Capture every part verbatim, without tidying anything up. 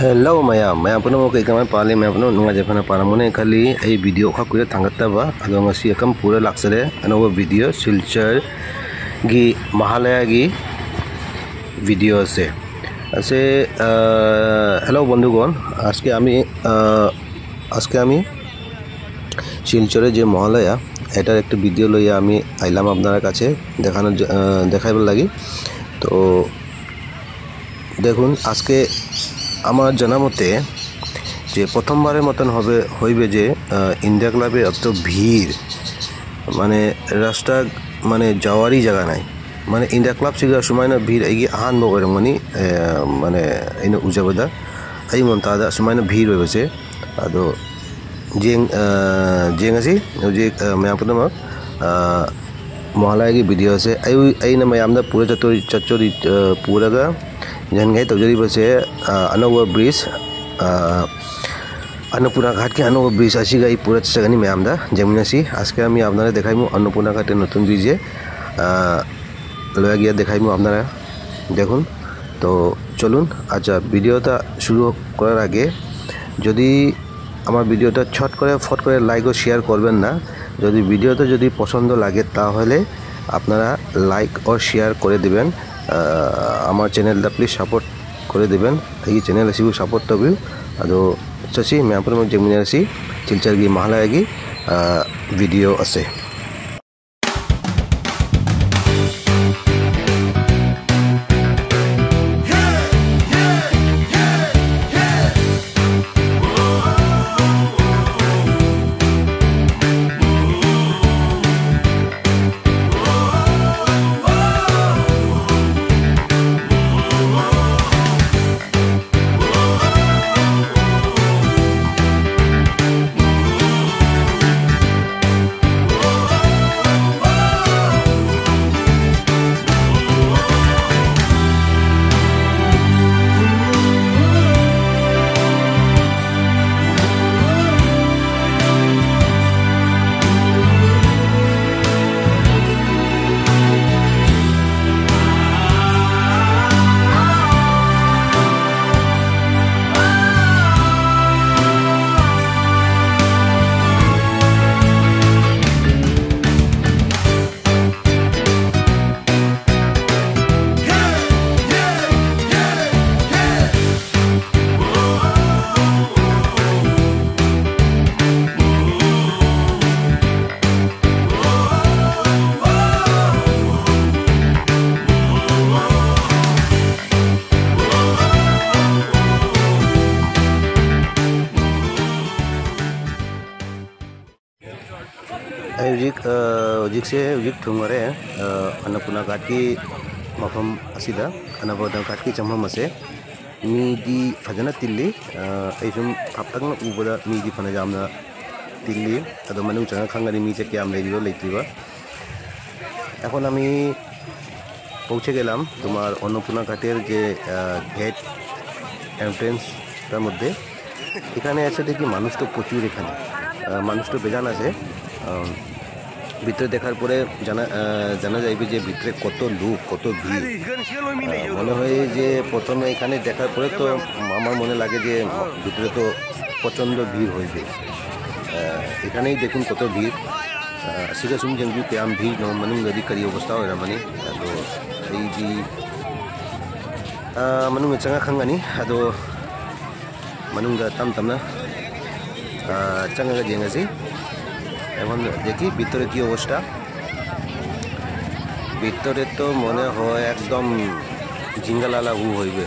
Hello ꯃꯌꯥꯝ, ꯃꯌꯥꯝ ꯄꯨꯝꯅꯃꯛ ꯀꯩ ꯀꯃꯥꯏ ꯄꯥꯜꯂꯤ? ꯃꯌꯥꯝ ꯄꯨꯝꯅꯃꯛ ꯅꯨꯡꯉꯥꯏꯖꯩ ꯐꯅ ꯄꯥꯜꯂꯝꯒꯅꯤ ꯈꯜꯂꯤ꯫ ꯑꯩ video ꯈꯔ ꯀꯨꯏꯔꯦ ꯊꯥꯡꯒꯠꯇꯕ, ꯑꯗꯣ ꯉꯁꯤ ꯑꯀꯝ ꯄꯨꯔ ꯂꯥꯛꯆꯔꯦ꯫ ꯑꯅꯧꯕ video, শিলচৰꯒꯤ মহালয়াꯒꯤ video আছে। আছে, আহ, hello বন্ধুগণ, আজকে আমি, আহ, আজকে আমি শিলচরে যে মহালয়া, এটার একটা video লইয়া আমি আইলাম আপনার কাছে দেখানোর জ-, আহ, দেখাইবার লাগি। তো দেখুন, আজকে আমার জানা মতে যে প্রথমবারের মতন হবে, হইবে যে, আহ, ইন্ডিয়া ক্লাবে এত ভিড়, মানে রাস্তা, মানে যাওয়ারই জায়গা নাই। মানে ইন্ডিয়া ক্লাব ꯁꯤꯒ ꯁꯨꯃꯥꯏꯅ ꯚꯤꯔ ꯑꯩꯒꯤ ꯑꯍꯥꯟꯕ ꯑꯣꯏꯔꯝꯒꯅꯤ, ꯑꯦ, ꯃꯥꯅꯦ, ꯑꯩꯅ ꯎꯖꯕꯗ ꯑꯩ ꯃꯣꯟꯇꯥꯗ ꯁꯨꯃꯥꯏꯅ ꯚꯤꯔ ꯑꯣꯏꯕꯁꯦ꯫ ꯑꯗꯣ ꯌꯦꯡ-, ꯑ, ꯌꯦꯡꯉꯁꯤ ꯍꯧꯖꯤꯛ, ꯑ, ꯃꯌꯥꯝ ꯄꯨꯝꯅꯃꯛ, ꯑ, ꯃꯍꯥꯂꯌꯥꯒꯤ video ꯑꯁꯦ꯫ ꯑꯩ, ꯑꯩꯅ ꯃꯌꯥꯝꯗ ꯄꯨꯔ ꯆꯠꯇꯣꯔꯤ, ꯆꯠꯆꯣꯔꯤ, ꯑ, ꯄꯨꯔꯒ ꯌꯦꯡꯍꯟꯒꯦ ꯇꯧꯖꯔꯤꯕꯁꯦ, ꯑ, ꯑꯅꯧꯕ bridge, ꯑ, ꯑꯟꯅꯄꯨꯔꯅꯥ ꯘꯥꯠꯀꯤ ꯑꯅꯧꯕ bridge ꯑꯁꯤꯒ ꯑꯩ ꯄꯨꯔ ꯆꯠꯆꯒꯅꯤ ꯃꯌꯥꯝꯗ꯫ ꯌꯦꯡꯃꯤꯟꯅꯁꯤ꯫ আজকে আমি আপনারা দেখাইমু অন্নপূর্ণা ঘাটের নতুন ব্রিজে, আ, লয়া গিয়া দেখাইমু আপনারা। দেখুন, তো চলুন। আচ্ছা, videoটা শুরু করার আগে যদি আমার videoটা ছট করে ফট করে like ও share করবেন না। যদি videoটা যদি পছন্দ লাগে তাহলে আপনারা like ও share করে দিবেন। আ, আমার channelটা please support করে দিবেন। ꯑꯩꯒꯤ channel ꯑꯁꯤꯕꯨ support ꯇꯧꯕꯤꯌꯨ꯫ ꯑꯗꯣ ꯆꯠꯁꯤ, ꯃꯌꯥꯝ ꯄꯨꯝꯅꯃꯛ ꯌꯦꯡꯃꯤꯟꯅꯔꯁꯤ ꯁꯤꯜꯆꯔꯒꯤ ꯃꯍꯥꯂꯌꯥꯒꯤ, ꯑ, video ꯑꯁꯦ꯫ ꯍꯧꯖꯤꯛ, ꯑ, ꯍꯧꯖꯤꯛꯁꯦ, ꯍꯧꯖꯤꯛ ꯊꯨꯡꯉꯔꯦ, ꯑ, ꯑꯟꯅꯄꯨꯔꯅꯥ ꯘꯥꯠꯀꯤ ꯃꯐꯝ ꯑꯁꯤꯗ, ꯑꯟꯅꯄꯨꯔꯅꯥ ꯘꯥꯠꯀꯤ ꯆꯪꯐꯝ ꯑꯁꯦ꯫ ꯃꯤꯗꯤ ꯐꯖꯅ ꯇꯤꯜꯂꯤ꯫ ꯑ, ꯑꯩ ꯁꯨꯝ ꯍꯥꯏꯐꯦꯠꯇꯪ ꯎꯕꯗ ꯃꯤꯗꯤ ꯐꯅ ꯌꯥꯝꯅ ꯇꯤꯜꯂꯤ꯫ ꯑꯗꯣ ꯃꯅꯨꯡ ꯆꯪꯉ ꯈꯪꯒꯅꯤ ꯃꯤꯁꯦ ꯀꯌꯥꯝ ꯂꯩꯔꯤꯕ ꯂꯩꯇ꯭ꯔꯤꯕ꯫ এখন আমি পৌঁছে গেলাম তোমার অন্নপূর্ণা ঘাটের যে, আহ, গেট এন্ট্রেন্সটার মধ্যে। এখানে এসে দেখি মানুষ তো প্রচুর এখানে, আহ, মানুষ তো বেজান আছে। আম, ভিতরে দেখার পরে জানা, আহ, জানা যাইবে যে ভিতরে কত লোক, কত ভিড়। আহ, মনে হয় যে প্রথমে এখানে দেখার পরে তো আমার মনে লাগে যে ভিতরে তো প্রচণ্ড ভিড় হইবে। আহ, এখানেই দেখুন কত ভিড়꯫ ꯑ, ꯑꯁꯤꯒ ꯁꯨꯝ ꯌꯦꯡꯕꯤꯌꯨ, ꯀꯌꯥꯝ ꯚꯤꯔꯅꯣ, ꯃꯅꯨꯡꯗꯗꯤ ꯀꯔꯤ ꯑꯣꯕꯁꯊꯥ ꯑꯣꯏꯔꯝꯃꯅꯤ꯫ ꯑꯗꯣ ꯑꯩꯗꯤ, ꯑ, ꯃꯅꯨꯡꯗ ꯆꯪꯉ ꯈꯪꯒꯅꯤ꯫ ꯑꯗꯣ ꯃꯅꯨꯡꯗ ꯇꯞ ꯇꯞꯅ, ꯑ, ꯆꯪꯉꯒ ꯌꯦꯡꯉꯁꯤ꯫ এখন দেখি ভিতরে কি অবস্থা। ভিতরে তো মনে হয় একদম জিঙ্গালালা হু হইবে।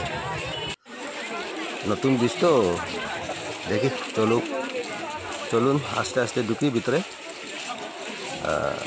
নতুন ব্রিজ তো, দেখি, চলুক, চলুন আস্তে আস্তে ঢুকি ভিতরে। আহ,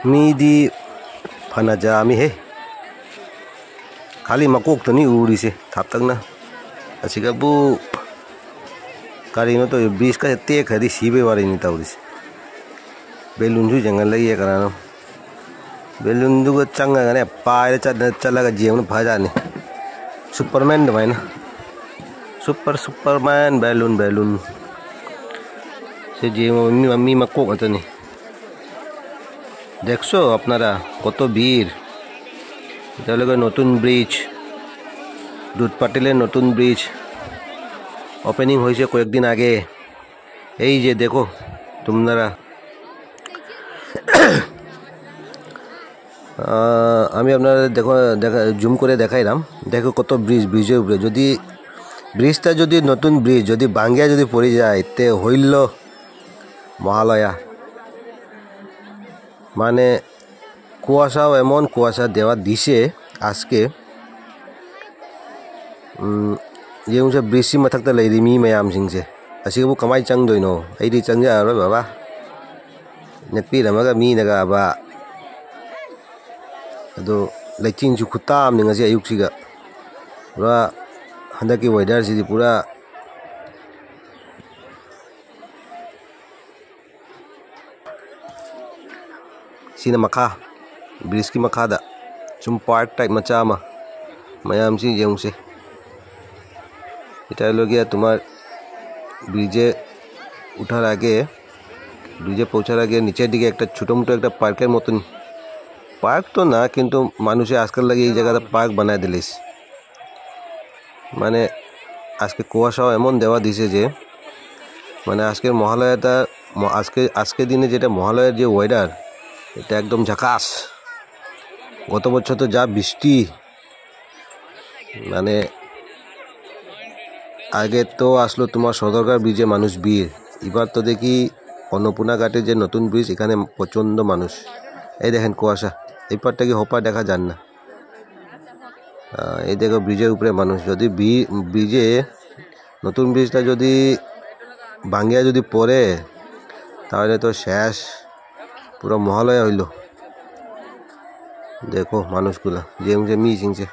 ꯃꯤꯗꯤ ꯐꯅ ꯌꯥꯝꯃꯤꯍꯦ꯫ ꯈꯥꯂꯤ ꯃꯀꯣꯛꯇꯅꯤ ꯎꯔꯤꯁꯦ ꯊꯥꯞꯇꯛꯅ꯫ ꯑꯁꯤꯒꯕꯨ ꯀꯔꯤꯅꯣ ꯇꯧꯔꯤ, ꯕ꯭ꯔꯤꯖꯀꯁꯦ ꯇꯦꯛꯈ꯭ꯔꯗꯤ ꯁꯤꯕꯩ ꯋꯥꯔꯤꯅꯤ ꯇꯧꯔꯤꯁꯦ꯫ ꯕꯦꯂꯨꯟꯁꯨ ꯌꯦꯡꯍꯜꯂꯛꯏꯌꯦ ꯀꯅꯥꯅꯣ꯫ ꯕꯦꯂꯨꯟꯗꯨꯒ ꯆꯪꯉꯒꯅꯦ ꯄꯥꯏꯔ ꯆꯠꯂ-, ꯆꯠꯂꯒ ꯌꯦꯡꯕꯅ ꯐꯖꯥꯠꯅꯤ꯫ ꯁꯨꯄꯔꯃꯦꯟ ꯑꯗꯨꯃꯥꯏꯅ꯫ Super Superman balloon balloon. ꯁꯤ ꯌꯦꯡꯉꯣ, ꯃꯤ, ꯃꯤ ꯃꯀꯣꯛ ꯉꯥꯛꯇꯅꯤ꯫ দেখছো আপনারা কত ভিড়? এটা হলো গিয়ে নতুন ব্রিজ, দুধ পাটিলের নতুন ব্রিজ ওপেনিং হয়েছে কয়েকদিন আগে। এই যে দেখো তোমরা, আহ, আমি আপনারা দেখো, দেখা, জুম করে দেখাইলাম। দেখো কত ব্রিজ, ব্রিজের উপরে যদি ব্রিজটা যদি নতুন ব্রিজ যদি ভাঙ্গিয়া যদি পড়ে যায়, তে হইল মহালয়া। মানে কুয়াশাও এমন কুয়াশা দেওয়া দিছে আজকে। ꯎꯝ, ꯌꯦꯡꯉꯨꯁꯦ, ꯕ꯭ꯔꯤꯖꯁꯤ ꯃꯊꯛꯇ ꯂꯩꯔꯤ ꯃꯤ ꯃꯌꯥꯝꯁꯤꯡꯁꯦ꯫ ꯑꯁꯤꯕꯨ ꯀꯃꯥꯏꯅ ꯆꯪꯗꯣꯏꯅꯣ? ꯑꯩꯗꯤ ꯆꯪꯖꯔꯔꯣꯏ ꯕꯕꯥ꯫ ꯅꯦꯠꯄꯤꯔꯝꯃꯒ ꯃꯤꯅꯒ ꯑꯕ꯫ ꯑꯗꯣ ꯂꯩꯆꯤꯟꯁꯨ ꯈꯨꯠꯇꯥ ꯑꯃꯅꯤ ꯉꯁꯤ ꯑꯌꯨꯛꯁꯤꯒ꯫ ꯄꯨꯔꯥ ꯍꯟꯗꯛꯀꯤ ꯋꯦꯗꯔꯁꯤꯗꯤ ꯄꯨꯔꯥ ꯁꯤꯅ ꯃꯈꯥ, ꯕ꯭ꯔꯤꯖꯀꯤ ꯃꯈꯥꯗ ꯁꯨꯝ ꯄꯥꯔꯛ ꯇꯥꯏꯞ ꯃꯆꯥ ꯑꯃ, ꯃꯌꯥꯝꯁꯤ ꯌꯦꯡꯉꯨꯁꯦ। এটা হলো গিয়া তোমার ব্রিজে উঠার আগে, ব্রিজে পৌঁছার আগে নিচের দিকে একটা ছোটো মোটো একটা পার্কের মতন, পার্ক তো না, কিন্তু মানুষে আজকাল লাগে এই জায়গাটা পার্ক বানায় দিলিস। মানে আজকে কুয়াশাও এমন দেওয়া দিছে যে, মানে আজকের মহালয়াটা, ম-, আজকে, আজকের দিনে যেটা মহালয়ার যে ওয়েদার, এটা একদম ঝাকাস। গত বছর তো যা বৃষ্টি, মানে আগে তো আসলো তোমার সদরঘাট ব্রিজে মানুষ ভিড়, এবার তো দেখি অন্নপূর্ণা ঘাটে যে নতুন ব্রিজ, এখানে প্রচণ্ড মানুষ। এই দেখেন কুয়াশা, এই পারটা কি হপার দেখা যার না। আহ, এই দেখো ব্রিজের উপরে মানুষ। যদি ব্রি-, ব্রিজে, নতুন ব্রিজটা যদি ভাঙিয়া যদি পড়ে, তাহলে তো শেষ, পুরো মহালয়া হইল। দেখো মানুষগুলা, যে, যে মিসিং যে।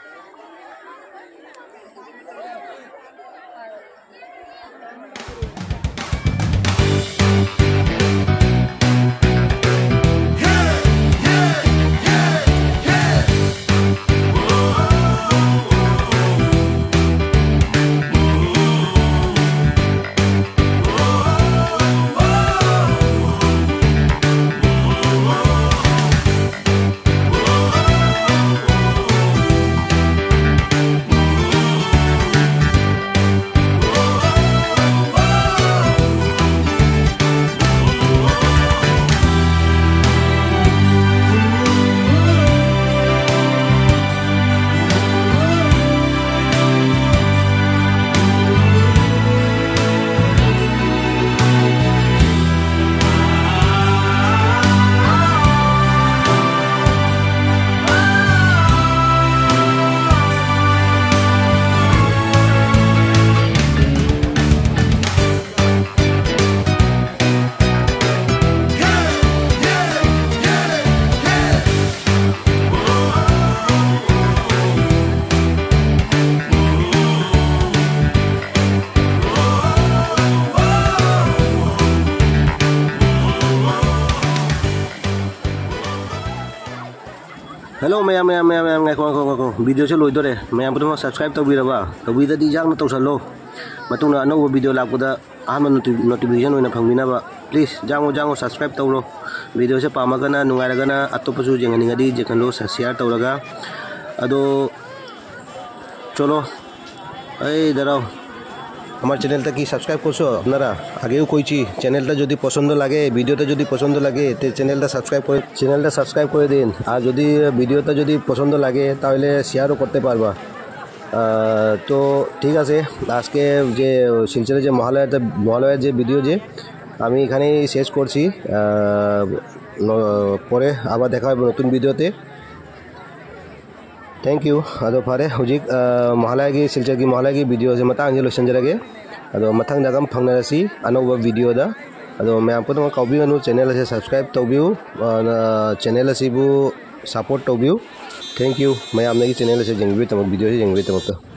Hello, ꯃꯌꯥꯝ, ꯃꯌꯥꯝ, ꯃꯌꯥꯝ, ꯃꯌꯥꯝ, ꯉꯥꯏꯈꯣ, ꯉꯥꯏꯈꯣ, ꯉꯥꯏꯈꯣ꯫ Video ꯁꯦ ꯂꯣꯏꯗꯣꯔꯦ꯫ ꯃꯌꯥꯝ ꯄꯨꯝꯅꯃꯛ subscribe ꯇꯧꯕꯤꯔꯕ? ꯇꯧꯕꯤꯗꯗꯤ ꯌꯥꯝꯅ ꯇꯧꯁꯜꯂꯣ꯫ ꯃꯇꯨꯡꯗ ꯑꯅꯧꯕ video ꯂꯥꯛꯄꯗ ꯑꯍꯥꯟꯕ noti-, notification ꯑꯣꯏꯅ ꯐꯪꯕꯤꯅꯕ please ꯌꯥꯡꯉꯨ, ꯌꯥꯡꯉꯨ, subscribe ꯇꯧꯔꯣ꯫ Video ꯁꯦ ꯄꯥꯝꯃꯒꯅ, ꯅꯨꯡꯉꯥꯏꯔꯒꯅ ꯑꯇꯣꯞꯄꯁꯨ ꯌꯦꯡꯍꯟꯅꯤꯡꯉꯗꯤ ꯌꯦꯡꯍꯜꯂꯣ, share ꯇꯧꯔꯒ꯫ ꯑꯗꯣ ꯆꯣꯂꯣ, এই দাঁড়াও, আমার channel টা কি subscribe করছো আপনারা? আগেও কইছি, channel টা যদি পছন্দ লাগে, video টা যদি পছন্দ লাগে, তে channel টা subscribe করে, channel টা subscribe করে দিন। আর যদি video টা যদি পছন্দ লাগে, তাহলে share ও করতে পারবা। আহ, তো ঠিক আছে, আজকে যে শিলচরে যে মহালয়াতে, মহালয়ার যে video যে আমি এখানেই শেষ করছি। আহ, ন-, পরে আবার দেখা হবে নতুন video তে। Thank you. ꯑꯗꯣ ꯐꯔꯦ, ꯍꯧꯖꯤꯛ, ꯑ, ꯃꯍꯥꯂꯌꯥꯒꯤ, ꯁꯤꯜꯆꯔꯒꯤ ꯃꯍꯥꯂꯌꯥꯒꯤ video ꯁꯦ ꯃꯇꯥꯡꯁꯤꯗ ꯂꯣꯏꯁꯤꯟꯖꯔꯒꯦ꯫ ꯑꯗꯣ ꯃꯊꯪꯗ ꯑꯗꯨꯝ ꯐꯪꯅꯔꯁꯤ ꯑꯅꯧꯕ ꯚꯤꯗꯤꯑꯣꯗ꯫ ꯑꯗꯣ ꯃꯌꯥꯝ ꯄꯨꯝꯅꯃꯛ ꯀꯥꯎꯕꯤꯒꯅꯨ, ꯆꯦꯅꯦꯜ ꯑꯁꯦ ꯁꯕꯁꯀ꯭ꯔꯥꯏꯕ ꯇꯧꯕꯤꯌꯨ, ꯑ, ꯆꯦꯅꯦꯜ ꯑꯁꯤꯕꯨ ꯁꯄꯣꯔꯠ ꯇꯧꯕꯤꯌꯨ꯫ Thank you꯫ ꯃꯌꯥꯝꯅꯒꯤ ꯆꯦꯅꯦꯜ ꯑꯁꯦ ꯌꯦꯡꯕꯤꯕꯒꯤꯗꯃꯛ, ꯚꯤꯗꯤꯑꯣꯁꯦ ꯌꯦꯡꯕꯤꯕꯒꯤꯗꯃꯛꯇ꯫